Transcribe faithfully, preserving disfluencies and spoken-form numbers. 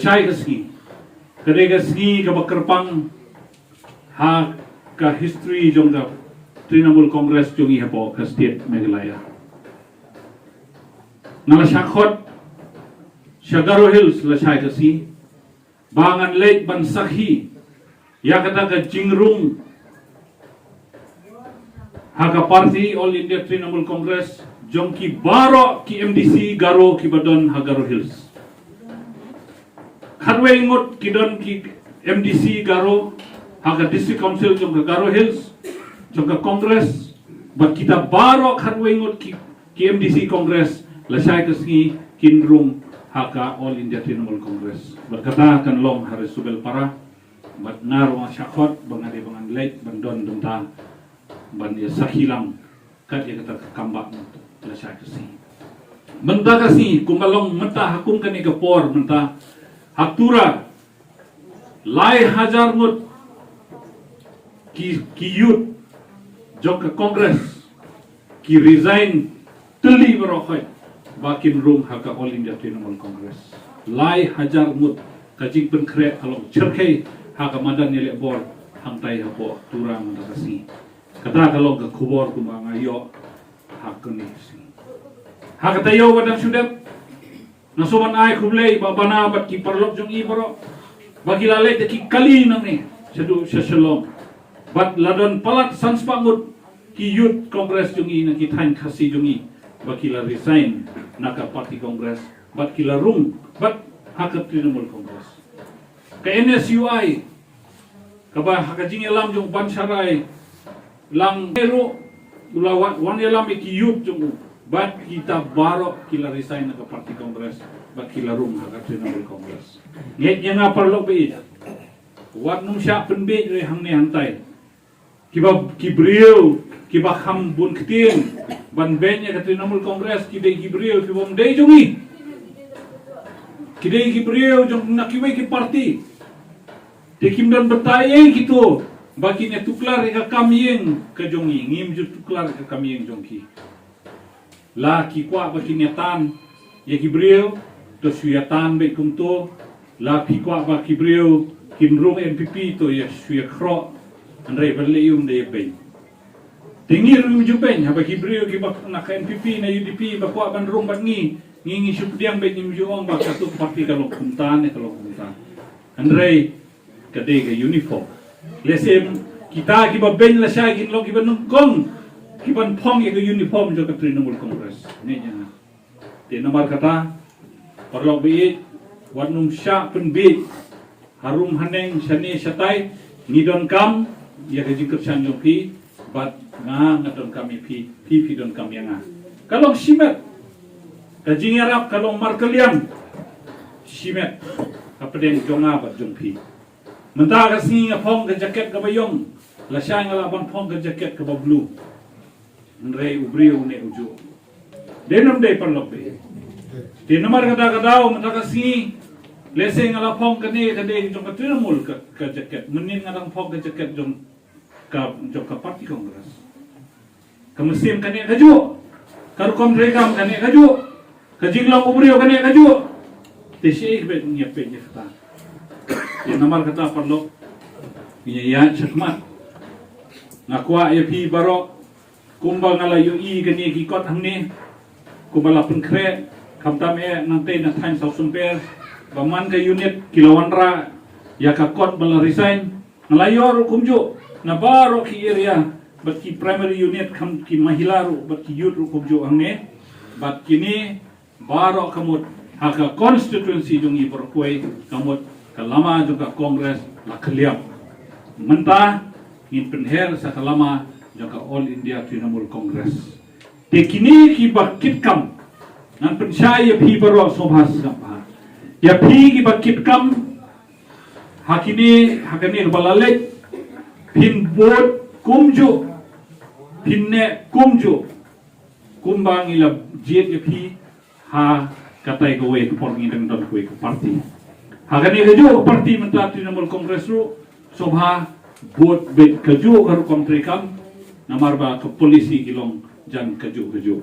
Shai ka sngi, ka dei ka sngi kaba kyrpang ha ka history jong ka Trinamool Congress jong ngi hapoh ka state Meghalaya. Nga la shah khot sha Garo Hills la shai ka sngi ba ngan leit ban sakhi ïa kata ka jingrung ha ka party All India Trinamool Congress jong ki baroh ki M D C Garo kiba don ha Garo Hills. Khatwei ngut ki don ki M D C Garo ha ka District Council jong ka Garo Hills jong ka Congress, bad kita baroh khatwei ngut ki, ki M D C Congress la shai ka sngi kin rung ha ka All India Trinamool Congress. Bad kata kan long ha Resubelpara. Bad nga ruh nga shah khot ba nga dei ba ngan leit ban don bynta ban ïa sakhi lang kat ïa kata ka kam ba la shai ka sngi. Mynta ka sngi kumba long mynta ha kum kane ka por mynta ha Tura lai hajar ngut ki, ki youth jong ka Congress ki resign tylli baroh khoit ba kin rung ha ka All India Trinamool Congress. Lai hajar ngut, ka jingpynkhreh ka long cherkhei ha ka madan ïalehbor hangtai hapoh Tura mynta ka sngi. Kata ka long ka khubor kumba nga ïoh ha kane ka sngi. Ha kata ïoh ba dang shu dep, nga sngewbha ban ai khublei ba bana bad ki paralok jong i baroh ba ki la leit da ki kali nangne shaduh sha Shillong. Bad la don palat san spah ngut ki youth Congress jong i na ki thaiñ Khasi jong i ba ki la resign na ka party Congress bad ki la rung bad ha ka Trinamool Congress. Ka N S U I kaba ha ka jingïalam jong Ban Sharai Lang ruh u la wan, wan ïalam ïa ki youth jong u bad kita baroh ki la resign na ka party Congress bad ki la rung ha ka Trinamool Congress. Ngeit ïa nga paralok ba ïeit, wat nym shah pynbiej re hangne hangtai. Kiba, ki briew kiba kham bun ktien ban beiñ ïa ka Trinamool Congress ki dei ki briew ki bym dei jong ngi. Ki dei ki briew jong na kiwei ki party. Te kim don batai ei kito ba kin ïa tuklar ïa ka kam ïing ka jong ngi, ngim ju tuklar ïa ka kam ïing jong ki. La ki kwah ba kin ïa tan ïa ki briew, to shu ïa tan beit kumto. La ki kwah ba ki briew kin rung N P P, to ïa shu ïa khroh. Hynrei ba lei um dei ïa beiñ. Te ngi ruh ngim ju beiñ haba ki briew kiba na ka N P P na U D P ba kwah ban rung bad ngi, ngi ngi shu pdiang beit, ngim ju ong ba katu party ka long kumta ne ka long kumta. Hynrei ka dei ka uniform. Lehse kita kiba beiñ lashai kin long kiba nyngkong kiban phong ïa ka uniform jong ka Trinamool Congress. Ngeit ïa nga. Te namar kata, paralok ba ïeit, wat nym shah pynbiej harum haneng shane shatai. Ngi donkam ïa ka jingkyrshan jong phi bad nga nga donkam ïa phi, phi phi donkam ïa nga. Ka long shimet, ka jingïarap ka long markylliang shimet hapdeng jong nga bad jong phi. Mynta ka sngi nga phong ka jaket kaba ïong, lashai nga lah ban phong ka jaket kaba blue. Hynrei u briew u neh u juh. Dei ne ym dei, paralok? Te namar kata ka daw mynta ka sngi, lehse nga la phong kane ka dei jong ka Trinamool ka, ka jaket, mynnin nga dang phong ka jaket jong ka, jong ka party Congress. Ka mynsiem ka neh kajuh, ka rukom treikam ka neh kajuh, ka jinglong u briew ka neh kajuh. Te shaei ba ngin ïa peit ïa kata? Te namar kata, paralok, ngin ïa ïaid shakhmat. Nga kwah ïa phi baroh, kumba nga la ïohi kane ki kot hangne, kumba la pynkhreh, khamtam eh nangtei na thaiñ South Sompir, ba man ka unit ki la wanrah ïa ka kot ba la resign. Nga la ïoh ruh kumjuh na baroh ki area bad ki primary unit, kham ki mahila ruh bad ki youth ruh kumjuh hangne. Bad kine baroh ka mut ha ka constituency jong ngi baroh kawei ka mut ka lama jong ka Congress la khlieh. Mynta ngin pynher sa ka lama jong ka All India Trinamool Congress. Te kine kiba kit kam, ngan pynshai ïa phi baroh sngewbha sngap bha. Ïa phi kiba kit kam ha kine, ha kane kaba la leit, phin bud kumjuh, phin neh kumjuh, kumba ngi la jied ïa phi ha katai kawei ka por, ngi dang don kawei ka party. Ha kane kajuh ka party mynta Trinamool Congress ruh, sngewbha bud beit kajuh ka rukom treikam, namar ba ka policy ki long jan kajuh kajuh.